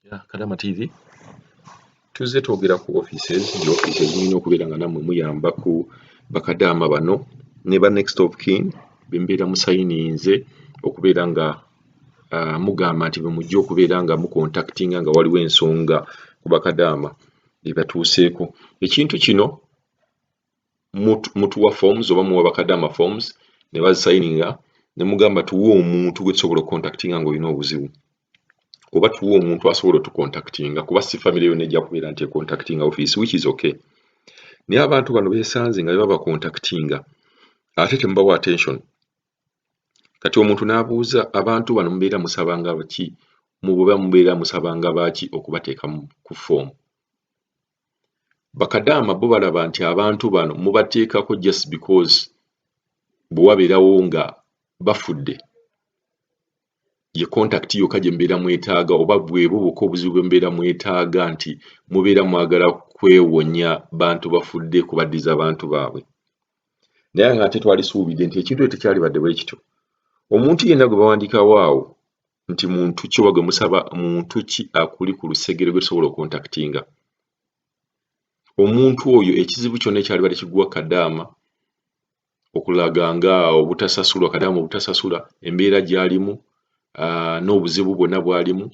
Kadama TV tuzze twogera ku offices, nti offices mulina okubeera nga nammwe muyamba ku bakadaama bano ne ba next of kin be mubeera musayininze okubeera nga mugamba nti bwe mujja okubeera nga mukontaktinga nga waliwo ensonga ku bakadaama ebatuuseeko. Ekintu kino mutuwa forms oba muwa bakadaama forms ne bazisayininga ne mugamba tuwe omuntu gwe tusobola okukontaktinga ng'olina obuzibu oba tuwe omuntu asobola otukontaktinga, kuba si famire yonna ejja kubeera nti ekontaktinga office, which is okay. Naye abantu bano beesanze nga bwe babakontaktinga ate temubawa attention. Kati omuntu n'abuuza, abantu bano mubeera musabanga ki, muba mubeera musabanga baaki okubateeka ku ffoomu? Bakadaama bo balaba nti abantu bano mubateekako just because bwe wabeerawo nga bafudde ye contact yokka gye mubeera mwetaaga, oba bwe bwo bwokka obuzibu bwe mubeera mwetaaga, nti mubeera mwagala kwewonya bantu bafudde kubaddiza bantu baabwe. Naye nga ate twalisuubidde nti ekintu ekyo tekyalibadde bwe kityo. Omuntu yenna gwe bawandiikawo awo nti muntu ki oba gwe musaba muntu ki akuli ku lusegere gwe tusobola okontaktinga, omuntu oyo ekizibu kyonna ekyalibadde kigwa kadaama okulaga nga obutasasulwa, kadaama obutasasula, embeera gy'alimu n'obuzibu bwonna bw'alimu,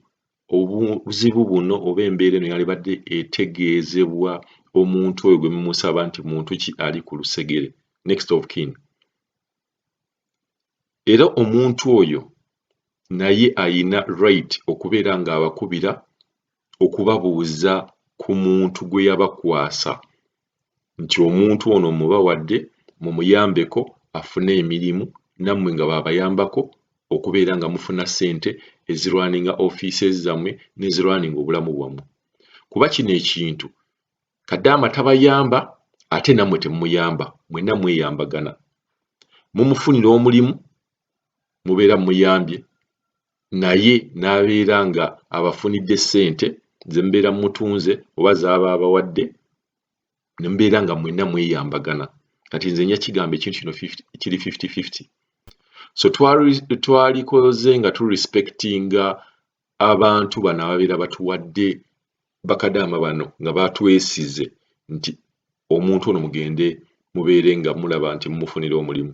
obuzibu buno oba embeera eno yalibadde etegeezebwa omuntu oyo gwe mumusaba nti muntu ki ali ku lusegere, next of kin. Era omuntu oyo naye ayina right okubeera ng'abakubira okubabuuza ku muntu gwe yabakwasa nti omuntu ono mubawadde mumuyambeko afune emirimu, nammwe nga baabayambako okubeera nga mufuna ssente ezirwaninga offices zammwe n'ezirwaninga obulamu bwammwe. Kuba kino ekintu kadaama tabayamba ate nammwe temumuyamba, mwenna mweyambagana. Mumufunira omulimu, mubeera mumuyambye, naye n'abeera nga abafunidde ssente ze mubeera mumutunze oba z'aba abawadde, ne mubeera nga mwenna mweyambagana. Kati nze nja kigamba ekintu kino kiri 50-50. So twalikoze nga turespectinga abantu bano ababeera batuwadde bakadaama bano nga batwesize nti omuntu ono mugende mubeere nga mulaba nti mumufunira omulimu.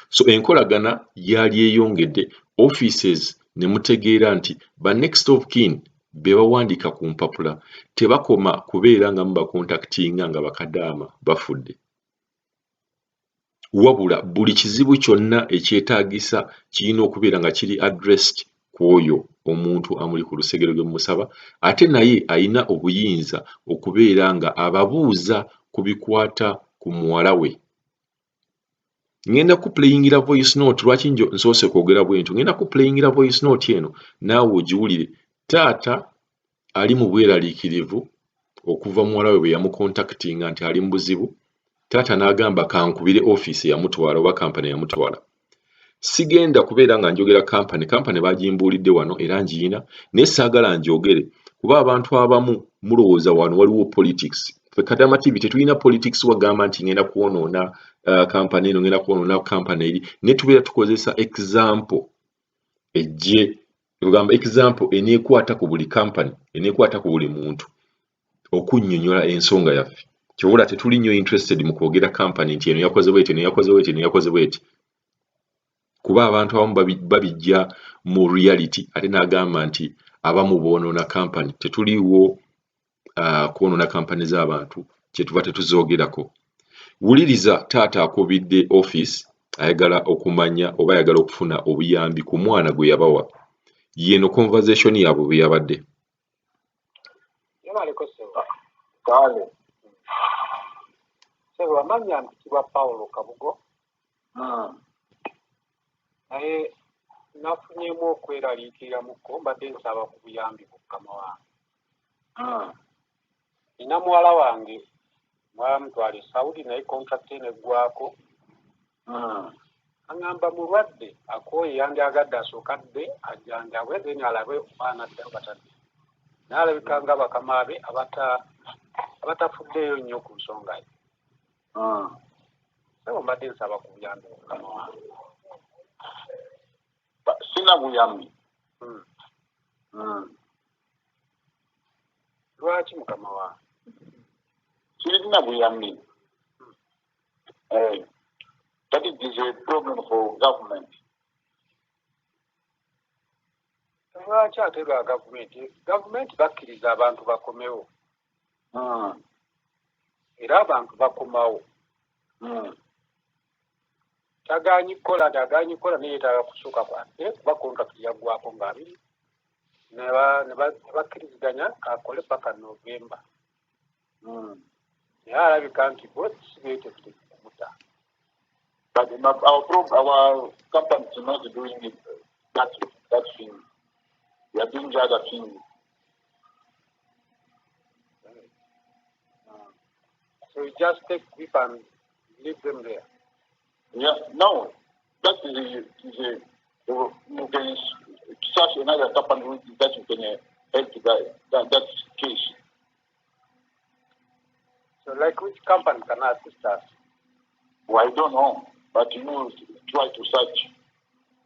So enkolagana yali eyongedde offices ne mutegeera nti ba next of kin be bawandiika ku mpapula tebakoma kubeera nga mubakontaktinga nga bakadaama bafudde, wabula buli kizibu kyonna ekyetaagisa kirina okubeera nga kiri addressed ku oyo omuntu amuli ku lusegere gwe mumusaba, ate naye ayina obuyinza okubeera nga ababuuza ku bikwata ku muwala we. Ngenda kuplayingira voice note. Lwaki njo nsoose kwogera bwe ntyo? Ngenda kuplayingira voice note eno naawe ogiwulire. Taata ali mu bweraliikirivu okuva muwala we bwe yamukontaktinga nti ali mu buzibu. Taata n'agamba kankubire ofiisi eyamutwala oba kampani eyamutwala. Sigenda kubeera nga njogera kampani, kampani bagimbuulidde wano era ngiyina, naye saagala njogere kuba abantu abamu mulowooza wano waliwo politics. Ffe Kadama TV tetulina politics wagamba nti ngenda kwonoona kampani eno, ngenda kwonoona kampani eri, naye tubeera tukozesa example ejje ogamba example eneekwata ku buli kampani, eneekwata ku buli muntu okunnyonnyola ensonga yaffe. Kyobula tetuli nnyo interested mu kwogera kampani nti eno yakoze bweti, eno yakoze bweti, eno yakoze bweti, kuba abantu abamu babijja mu reality ate n'agamba nti abamu boonoona kampani. Tetuliiwo kwonoona kampani z'abantu, kyetuva tetuzoogerako. Wuliriza taata akubidde office, ayagala okumanya oba ayagala okufuna obuyambi ku mwana gwe yabawa. Yeno conversation yaabwe bwe yabadde. Yebaleko ssebo. Kale. Ssebo, amannya mpitibwa Paulo Kabugo. Naye nafunyemu okweraliikiriramuko, mbadde nsaba ku buyambi bukama wange. Nina muwala wange, mwamutwala e Saudi naye contract eno eggwako. Aŋŋamba mulwadde, akooye, yandyagadde asooke adde ajjanjabwe, then alabe oba anaddayo batadde. Naye alabika nga bakama be abatafuddeeyo nnyo ku nsonga ye. Ssebo, mbadde nsaba ku buyambi bukama wange. Sina buyambi. Lwaki, mukama wange? Sirina buyambi. That is a problem for government. Lwaki ate lwa gavumenti? Gavumenti bakkiriza abantu bakomewo. Era abantu bakomawo. Taganyi kukola nti aganyi kukola, naye yeetaaga kusooka ate kuba contract yaggwako nga 20, ne bakkiriziganya akole paka November. Naye alabika nti bo si beetegetegefu kumuta. But our company is not doing it, that thing. We are doing the other thing. So you just take people and leave them there. Yeah, no, that is a you can search another company that you can help that case. So like which company can assist us? Well, I don't know, but you try to search.